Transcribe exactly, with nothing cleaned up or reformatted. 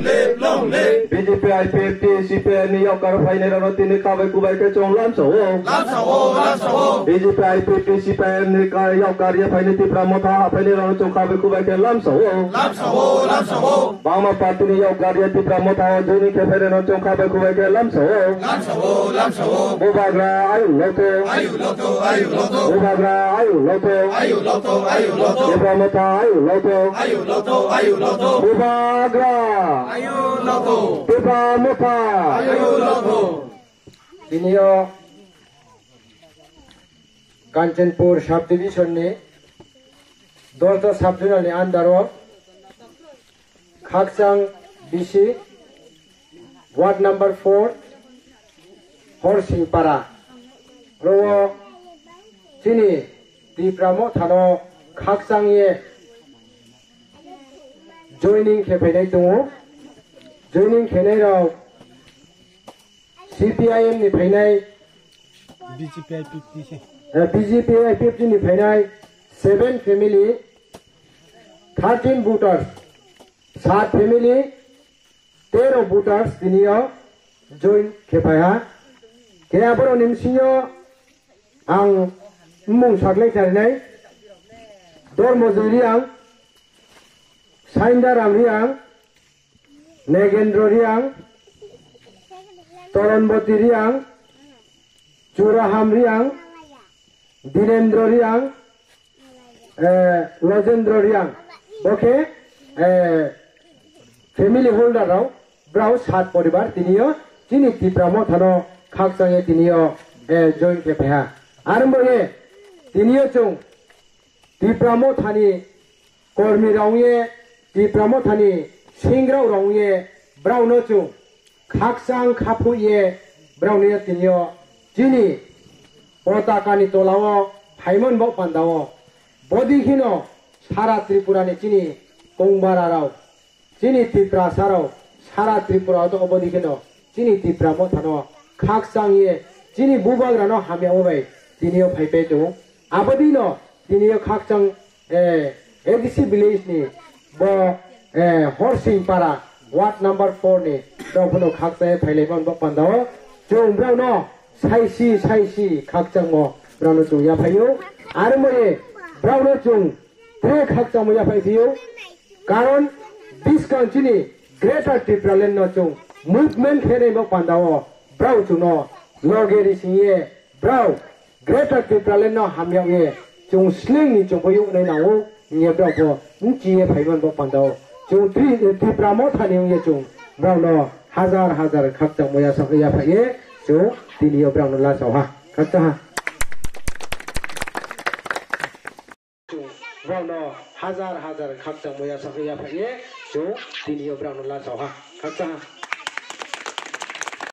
Live, long live. B J P, I P F T, C P I M ni yakkar phainai rano tini kabai kubai khe chwng lamsa o. Lamsa o, lamsa o. B J P, I P F T, C P I M ni ka-, yakkar ya phainai Tipra Motha phainai rano chwng kabai kubai khe lamsa o. Lamsa o, lamsa o. Bangma party ni yakkar ya Tipra Motha joining khe phainai rano chwng kabai kubai khe lamsa o. Lamsa o, lamsa o. Bubagra ayu loto. Ayu loto, ayu loto. Bubagra ayu loto. Ayu loto, ayu loto. Tipra Motha ayu loto. Ayu loto, ayu loto. Bubagra. Ayu loto. Tipra Motha. Ayu loto. Tini o Kanchanpur subdivision ni Dolta subzonal ni under o Khakchang B C, ward number four, Horsingpara. Oro chini Tipra Mothano khakchang ye joining khe phainai tongo. Joining khenai rok C P I M ni phainai, B J P I P F T se. Eh, B J P I P F T ni phainai seven family, thirteen voters, sat family, tero voters tini o join khe phai ha. Khe aborok ni bisingo ang mung saklai charinai, Dormojoy Riang, Sainda Ram Riang, Negendro Riang, Toronboti Riang, Churaham Riang, Dinendro Riang, eh, Lojendro Riang. Bo khe, eh, family holder rok, brao sat poribar tini o chini Tipra Mothano khakchang ye tini o, eh, join khe phai ha. Ar bo ye tini o chwng Tipra Mothani kormi rok wngye, Tipra Mothani singrok rok wngye, brao no chwng khakchang khaphuye, brao no tini o chini potaka ni tola o phaimani bo panda o. Bodi kheno sara Tripura ni chini kongbara rok, chini Tiprasa rok sara Tripura o tongo, bodi kheno chini Tipra Mothano khakchang ye, chini bubagra no hamya o bai tini o phai pai tongo. Abodi no tini o khakchang, eh, A D C village ni bo, eh, Horsing Para ward number four ni rok phano khakchang ye phai lai man bo panda o. Chwng brao no saisi saisi khakchangmo brao no chwng ya phai o. Ar mo ye brao no chwng tre khakchangmo ya phai phi o. Karon bwskang chini Greater Tipraland no chwng movement khe nai bo panda o brao chwng no loge ri sing ye brao Greater Tipraland no hamya ye chwng sling ni chwng bo yuk nai nang o hing ye brao bo nchi ye phai man bo panda o. Chwng Tri-, Tipra Mothani wng ye chwng brao no hazar hazar khakchangmo ya sa ya phai ye chwng tini yo brao no la chao ha. Khakchang ha. Brao no hazar hazar khakchangmo ya sa ya phai ye chwng tini yo brao no la chao ha. Khakchang ha.